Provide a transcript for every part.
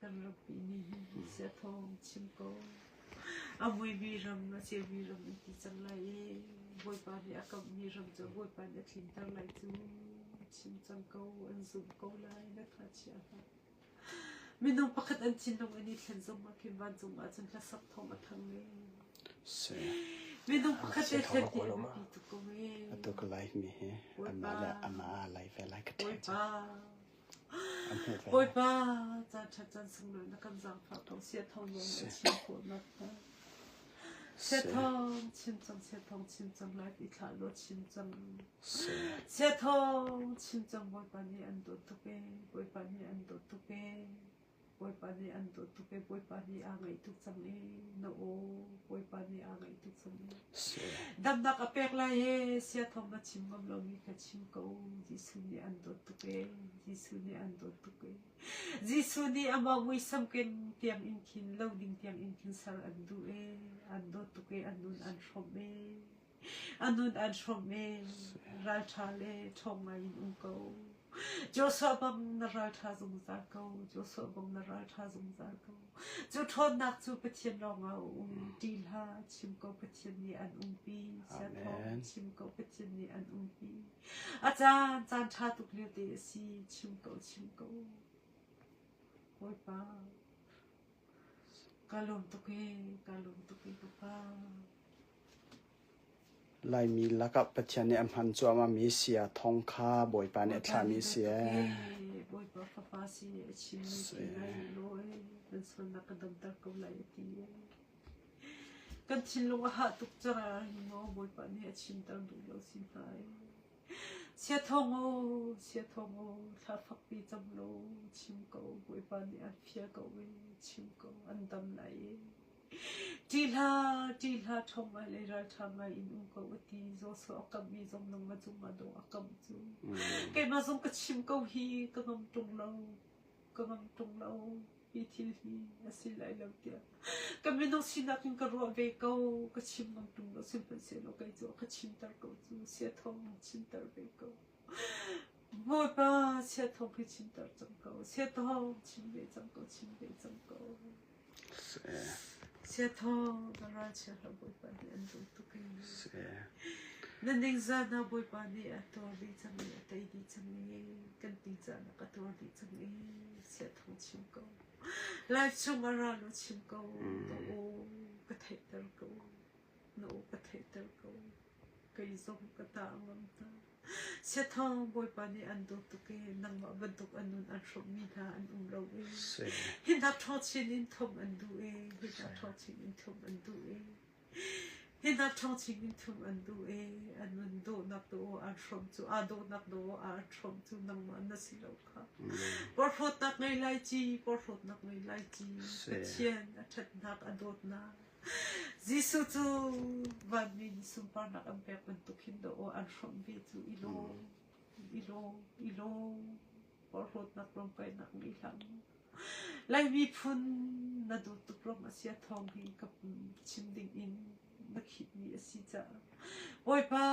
Kan rampi nih hin siathawng chim ko. A muimi ram, a ceumi ram an ti cang lai i Bawipa nih a kamhmi ram cu Bawipa nih a tlinter lai cu chim cang ko, an zumh ko lai, na tha chia hlah. Minung pakhat an thinlung an i thlen zong ah khin vancung ah cun hlasak thawng a thang e. Minung pakhat te thlen hi a biapi tuk ko e. Atu ka live mi hi amah le amah a live ve lai ka ṭhen. Bawipa Bawipa caan ṭhat caan sunglawi na kan zaangfah ko sia thawng lawng na chim khawh nakhnga. Sia thawng chim cang sia thawng chim cang live i thlah law chim cang. Sia thawng chim cang Bawipa nih an dawt tuk ee Bawipa nih an dawt tuk ee. Bawipa nih an dawt tuk ee Bawipa nih aa ngaih tuk cang ee na aw Bawipa nih aa ngaih tuk cang ee. Damnak a pek lai ee sia thawng na chim ngam lomi kha chim ko Jesuh nih an dawt tuk ee Jesuh nih an dawt tuk ee Jesuh nih amah muisam ken tiang in khin lo ding tiang in khin ser an duh ee an dawt tuk ee an nun an hrawmh ee A nun an hrawmh i ralṭha le ṭhawng ngai in um ko. Joshua bang na ralṭha zungzal ko. Joshua bang na ralṭha zungzal ko. Cu ṭhawnnak cu Pathian lawngah a um. Ṭih hlah, chim ko Pathian nih an umpi. Siathawng, chim ko Pathian nih an umpi. A caan, caan ṭha tuk lio te a si. Chim ko, chim ko. Bawipa, ka lawm tuk ee, ka lawm tuk ee, Papa. Laimi lakah Pathian nih a hman cuahmahmi sia thawng kha Bawipa nih a thlahmi a si ee. Bawipa fapa si a chimmi ti ngai law ee kan sualnak ka damter ko lai a ti ee. Kan thinlung a hah tuk caah hin maw Bawipa nih a chimter duh lo si hna ee. Sia thawng aw, sia thawng aw, thla fakpi cam law chim ko, Bawipa nih an fial ko ee, chim ko, an dam lai ee. Ṭih hlah, ṭih hlah, ṭhawng ngai le ralṭha ngai in um ko a ti. Joshua a kamhmi zong nangmah cungah dawh a kamh cu. Keimah zong ka chim ko hi, ka ngam ṭung lo, ka ngam ṭung lo. Hi thil hi a si lai lo tiah. Ka minung sinak in ka ruah ve ko, ka chim ngam ṭung lo. Sihmanhsehlaw kei cu a ka chimter ko cu, sia thawng chimter ve ko. Bawipa, sia thawng hi chimter cang ko, sia thawng chim ve cang ko, chim ve cang ko. Siathawng na ralchia hlah Bawipa nih an duh tuk i. Na ningzah hna Bawipa nih a tuar dih cang i a tei dih cang i kan tingzahnak a tuar dih cang i siathawng chim ko. Life chung ah ral u chim ko. Na aw ka theihter ko. Na aw ka theihter ko. Kei zong ka ta ngam hna. Siathawng Bawipa nih an dawt tuk i nangmah bantuk a nun an hrawmhmi hna an um lo i hi hna ṭhawng chin in thawm an duh i hi hna ṭhawng chin in thawm an duh i hi hna ṭhawng chin in thawm an duh i an nun dawhnak dawh an hrawm cu aa dawhnak dawh aa hrawm cu nangmah na si lo kha porhlawtnak ngei lai ci porhlawtnak ngei lai ci Pathian a ṭhatnak a dawtnak Jesuh cu vanmi nih sunparnak an pek bantuk hin dawh aw an hrawmh ve cu i lawm, i lawm, i lawm. Porhlawtnak ruamkainak ngei hlah mu. Lai miphun na dawt tuk ruang a si a thawng hi ka chim ding in na khitmi a si caah Bawipa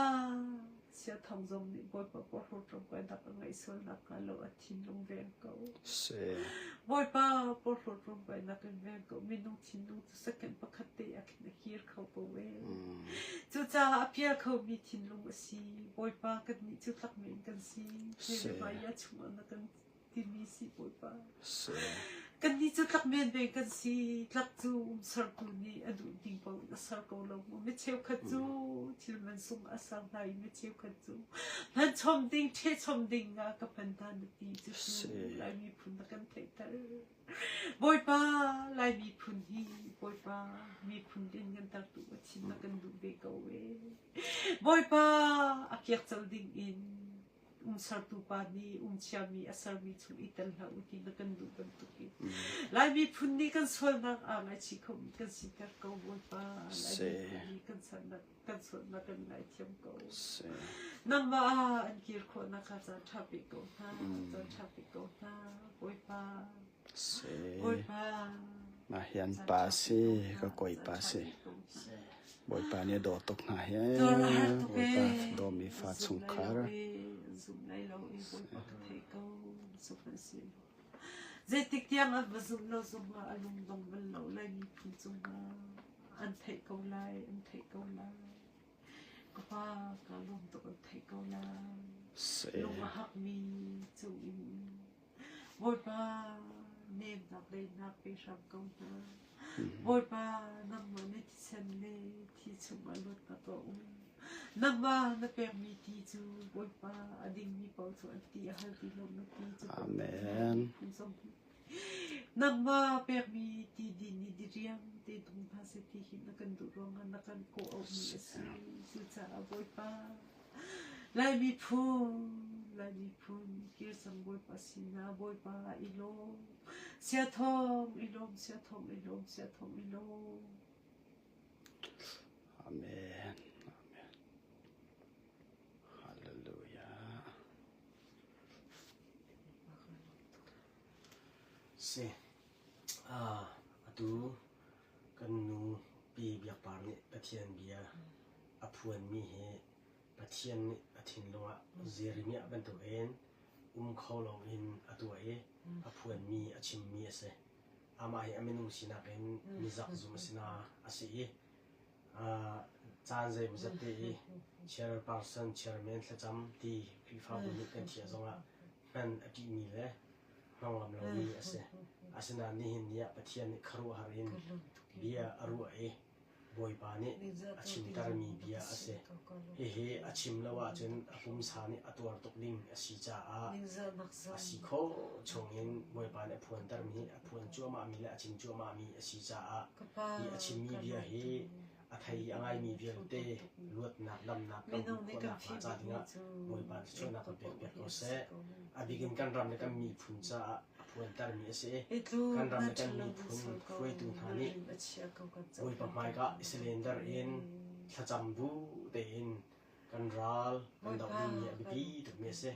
sia thawng zong nih Bawipa porhlawt ruamkainak a ngeih sual nakhnga lo a thinlung veng ko. Bawipa porhlawt ruamkainak in veng ko. Minung thinlung cu second pakhat te ah khin a kir kho ko ee. Cucaah a pial khomi thinlung a si. Bawipa kannih cu tlak men kan si. Jeremiah chungah na kan timi si Bawipa. Kannih cu tlak menmen kan si. Tlak cu umsertu nih a duh ding paoh in a ser ko lo maw? Mi cheukhat cu thil mansung a ser hna i mi cheukhat cu hman chom ding, ṭhe chom ding ah ka hman hna na ti. Cucu Lai miphun na kan theihter. Bawipa, Lai miphun hi Bawipa miphun lianngantertu a thin na kan duh ve ko ee. Bawipa, a kiak col ding in umsertu pa nih umchiami a sermi chung i tel hlah u ti na kan duh bantukin Lai miphun nih kan sualnak aa ngaichih khomi kan siter ko Bawipa Lai miphun nih kan sualnak kan sualnak kan ngaithiam ko nangmah ah an kir khawhnak kha caan ṭha pe ko hna caan ṭha pe ko hna Bawipa Bawipa Mah hi an pa si ka kawi pa si Bawipa nih a dawt tuk hna hi Bawipa dawmi fa chungkhar. Zeitik tiang an va zumh lo zongah a lungdong bal lo Lai miphun cungah an theih ko lai, an theih ko lai. Ka pa ka lawm tuk an theih ko lai. Lung a hakmi cung in Bawipa nemnak daihnak pe hram ko hna. Bawipa nangmah na thisen le thi chungah luatnak a um. Nangmah na pekmi ti cu Bawipa a dingmi paoh cu an ti a hal ti lo na ti cu Amen. Nangmah pekmi ti din i diriam te dum hna seh ti hi na kan duh ruangah na kan kawh auhmi a si. Cucaah Bawipa, Lai miphun, Lai miphun, kir cang Bawipa sinah Bawipa i lawm. Sia thawng i lawm, sia thawng i lawm, sia thawng i lawm. Amen. Amen. Hallelujah. Si. Ah, atu kan nu Pi Biak Par nih Pathian bia a phuanmi hi Pathian nih a thinlung ah Jeremiah bantukin um kho loin a tuah i a phuanmi a chimmi a si. Amah hi a minung sinak in mizak zum a si na a si i caan zeimawzat te i chairperson, chairman thlacam ti Khrihfabu nih kan thiah zongah hman a ṭihmi le hmang ngam lomi a si. Asinain nihin ni ah Pathian nih khuaruahhar in bia a ruah i Bawipa nih a chimtermi bia a si. Hihi a chim lo ahcun a pumsa nih a tuar tuk ding a si caah a si khawh chungin Bawipa nih a phuantermi, a phuan cuahmahmi le a chim cuahmahmi a si caah hi a chimmi bia hi a thei a ngaimi vialte luatnak damnak kan hmuh khawh nakhnga ca dingah Bawipa thluachuahnak kan pekpiak ko seh. A bik in kan ram le kan miphun caah a phuantermi a si. Kan ram le kan miphun hruaitu hna nih Bawipa hmaika i silender in thlacam bu tein kan ral kan doh dingmi a biapi tukmi a si.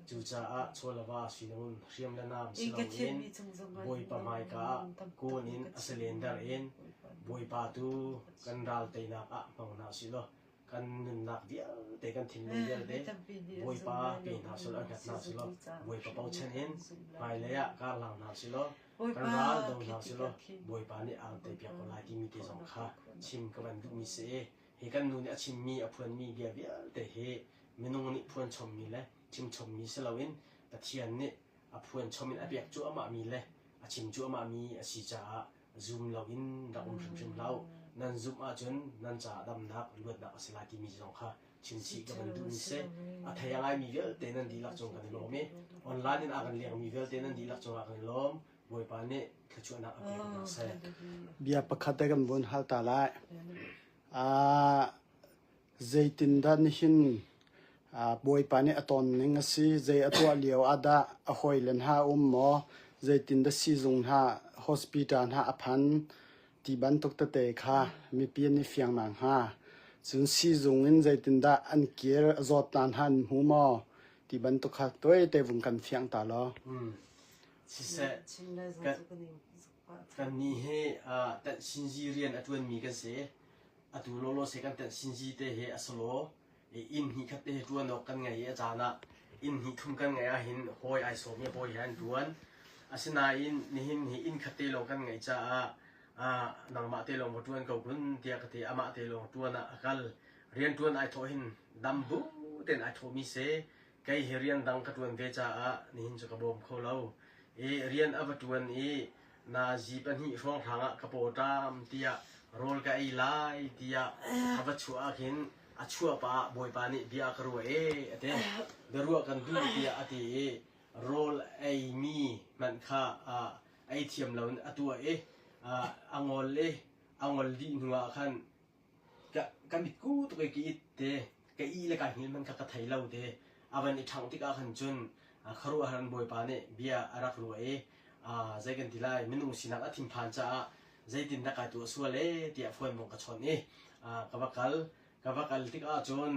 Cucaah chawlava sinun hriam le nam si loin Bawipa hmaika ah kun in a silender in Bawipa tu kan ral teinak ah hmang hna usih law kan nunnak vialte kan thinlung vialte Bawipa pe hna selaw an hngat hna selaw Bawipa bochan in hmailei ah kar hlang hna selaw kan ral do hna selaw Bawipa nih aan teipiak ko lai timi te zong kha chim ka van duhmi si i hi kan nu nih a chimmi a phuanmi bia vialte hi minung nih phuan chommi le chim chommi si loin Pathian nih a phuan chom in a pek cuahmahmi le a chim cuahmahmi a si caah zum loin rak um hrimhrim hlah u. Nan zumh ahcun nan caah damnak, luatnak a si lai timi zong kha chimchih ka van duhmi si. A thei a ngaimi vialte nan dihlak cung kan i lawm i online in a kan lengmi vialte nan dihlak cungah kan i lawm. Bawipa nih thluachuahnak a pek hna seh. Bia pakhat te kan vun hal ta lai. Ah, zeitindah nihin Bawipa nih a ton ning a si? Zei a tuah lio ah dah a hawile hna a um maw? Zeitindah siizung hna, hospital hna a phan? Ti bantuk tete kha mipi an i fiang nakhnga. Cun siizung in zeitindah an kir, a zawtnak hna an hmu maw? Ti bantuk kha tawite vung kan fiang ta law. Siseh, kannih hi tanhsinzi rian a ṭuanmi kan si. Atu lawlaw se kan tanhsinzi te hi a si law inn hnih khat te hi ṭuan awk kan ngei i a caan ah inn hnih thum kan ngeih ahhin hawi ai sawm i hawi he an ṭuan. Asinain nihin hi inn khat te lawng kan ngeih caah nangmah te lawng va ṭuan ko kun tiah ka ti. Amah te lawng ṭuan ah a kal. Rianṭuan ai thawh hin dam bu tein ai thawhmi si. Kei hi rian dang ka ṭuan ve caah nihin cu ka bawm kho lo. I rian a va ṭuan i nazi pahnih hrawnghrang ah ka paw ṭam tiah rawl ka ei lai tiah a va chuah ah khin a chuah pah ah Bawipa nih bia a ka ruah e a ti. Biaruah kan duh tiah a ti i rawl eimi hmanh kha ei thiam loin a tuah i a ngol i a ngol dih hnu ah khan Ka mitku tuk i ka it te, ka ih le ka hngilh hmanh kha ka thei lo te. A van i ṭhangh tikah khan cun khuaruahhar in Bawipa nih bia a rak ruah i zei kan ti lai, minung sinak a thinphan caah zeitindah kai tuah sual ee tiah phone bong ka chawnh i ka va kal. Ka va kal tikah cun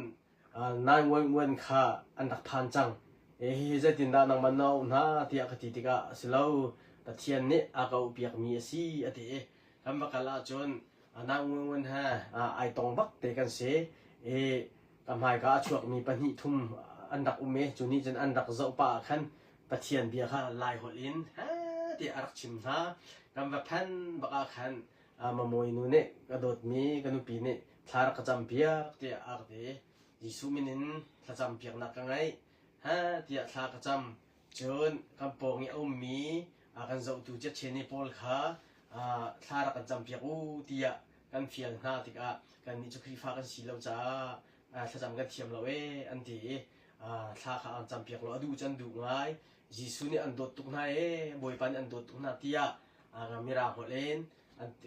911 kha an rak phan cang. Hihi zeitindah nangmah na auh hna tiah ka ti tikah a si lo, Pathian nih a ka auhpiakmi a si a ti i kan va kal ahcun 911 he ai tong bak te kan si i ka hmaika a chuakmi pahnih thum an rak um i cu nih cun an rak zoh pah ah khan Pathian bia kha Lai holh in he tiah a rak chim hna. Kan va phan bak ah khan mamawi nu nih ka dawtmi ka nupi nih thla rak ka campiak tiah a ka ti. Jesuh min in thlacam piaknak ka ngeih. Ha tiah thla ka cam. Cun kan pawng i a ummi a kan zohtu Ceceni pawl kha thla rak kan campiak u tiah kan fial hna tikah kannih cu Khrihfa kan si lo caah thlacam kan thiam lo ee an ti i thla kha an campiak lo. A duh cu an duh ngai. Jesuh nih an dawt tuk hna ee, Bawipa nih an dawt tuk hna tiah mirang holh in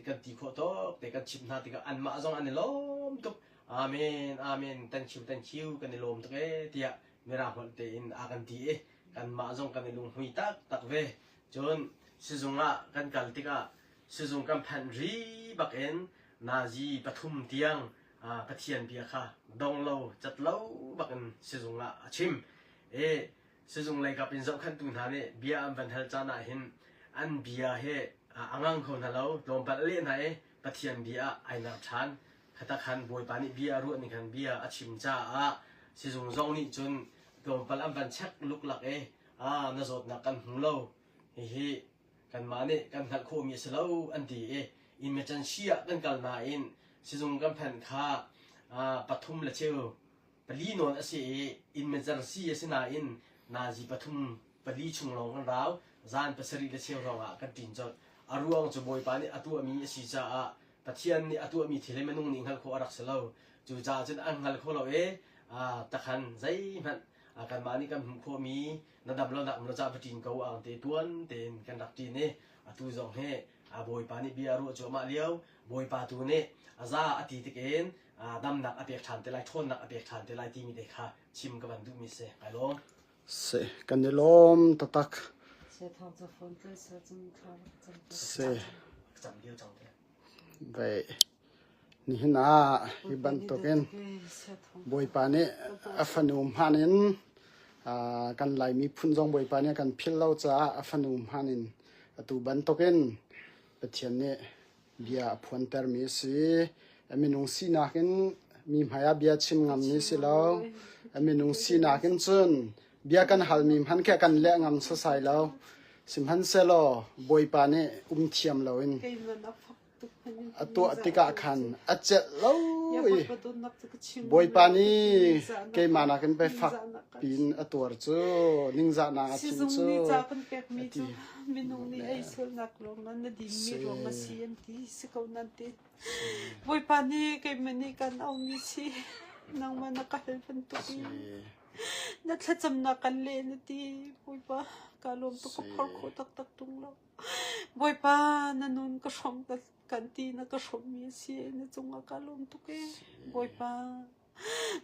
kan ti khawh tawk te kan chimh hna tikah anmah zong an i lawm tuk. Amen, amen, thank you, thank you, kan i lawm tuk ee tiah mirang holh tein a kan ti i kanmah zong kan i lunghmui taktak ve. Cun sizung ah kan kal tikah sizung kan phanh ri bakin nazi pathum tiang Pathian bia kha dong lo cat lo bakin sizung ah a chim. I sizung lei kap in zohkhenhtu hna nih bia an van hal caan ah hin an bia hi a ngang kho hna lo, tlawmpal a leh hna i Pathian bia ah ai mer ṭhan. Khatak khan Bawipa nih bia a ruah ning khan bia a chim caah sizung zong nih cun tlawmpal an van check luklak i ah na zawtnak kan hmu lo, hihi kanmah nih kan hngalh khawhmi a si lo an ti i emergency ah kan kal nain sizung kan phanh kha pathum le cheu pali nawn a si i emergency a si nain nazi pathum pali chung lawng kan rau zan pasarih le cheu hrawng ah kan ṭin colh. A ruang cu Bawipa nih a tuahmi a si caah Pathian nih a tuahmi thil hi minung nih hngalh khawh a rak si lo. Cucaah cun an hngal kho lo i takhan zeihmanh kanmah nih kan hmuh khawhmi na dam lonak um lo caah va ṭin ko ang te tuan tein kan rak ṭin i atu zong hi Bawipa nih bia a ruah cuahmah lio Bawipa tu nih a za a ti tikin damnak a pek ṭhan te lai ṭhawnnak a pek ṭhan te lai timi te kha chim ka van duhmi si. Kai lawm. Si, kan i lawm taktak. Si. Ve nihin ah hi bantukin Bawipa nih a fanu hman in kan Laimi phun zong Bawipa nih a kan philh lo caah a fanu hman in atu bantukin Pathian nih bia a phuantermi a si. A minung sinak in mi hmai ah bia chim ngammi si lo. A minung sinak in cun bia kan halmi hmanh khi a kan leh ngam sasai lo. Sihmanhsehlaw Bawipa nih um thiam loin a tuah tikah khan a celh lo i Bawipa nih keimah nakin pei fak piin a tuar cu ningzahnak a thin cu Sizung nih ca kan pekmi a ti. cu minung nih ei sualnak ruangah na dinmi ruang a si an ti si ko nan ti. Bawipa nih keimah nih kan aumi si nangmah na ka hal bantuk in na thlacamnak kan leh na ti Bawipa ka lawm tuk ka phor khawh taktak tung lo. Bawipa na nun ka hrawm kan ti na ka hrawmmi a si na cungah ka lawm tuk e Bawipa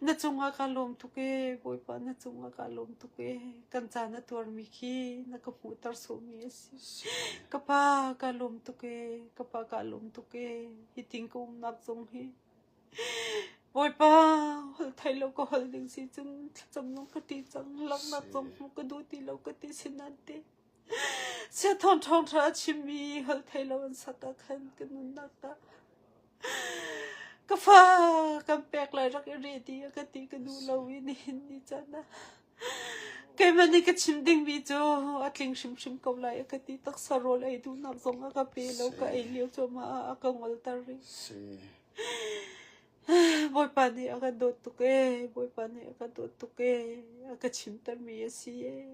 Na cungah kaa lawm tuk ee, Bawipa na cungah kaa lawm tuk ee. Kan ca na tuarmi khi na ka hmuhter sawhmi a si. Ka pa kaa lawm tuk ee, ka pa kaa lawm tuk ee. Hitin ka umnak zong hi. Bawipa, holh thei lo ka holh ding si cun thlacam zong ka ṭih cang. Langhnak zong hmuh ka duh ti lo ka ti sinain te. Siathawng ṭhawngṭha a chimmi holh thei lo an sak ah khan ka nunnak ah Ka fa kan pek lai rak i re ti a ka ti ka duh lo i nihin ni caan ah keimah nih ka chim dingmi cu a tling hrimhrim ko lai a ka ti taksa rawl ei duhnak zong a ka pe lo ka ei lio cuahmah ah a ka ngolter rih. Bawipa nih a kan dawt tuk ee, Bawipa nih a kan dawt tuk ee, a ka chimtermi a si ee.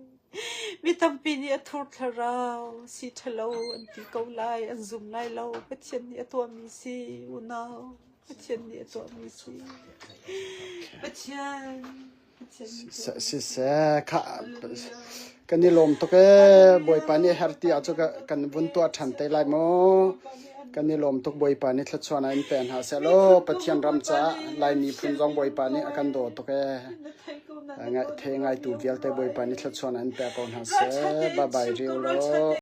Mi tampi nih a thur thlarau si ṭhalo an ti ko lai, an zum lai lo. Pathian nih a tuahmi si, unau. Pathian nih a tuahmi si. Pathian, Pathian nih tuahmi si. Siseh, kha kan i lawm tuk ee. Bawipa nih her ti ah cu kan vun tuah ṭhan te lai mu. Kan i lawm tuk Bawipa nih thluachuahnak in pe hna seh law Pathian ram caah Lai miphun zong Bawipa nih a kan daw tuk ee. Ngai the ngaitu vialte Bawipa nih thluachuahnak in pe ko hna seh. Bye bye riu law.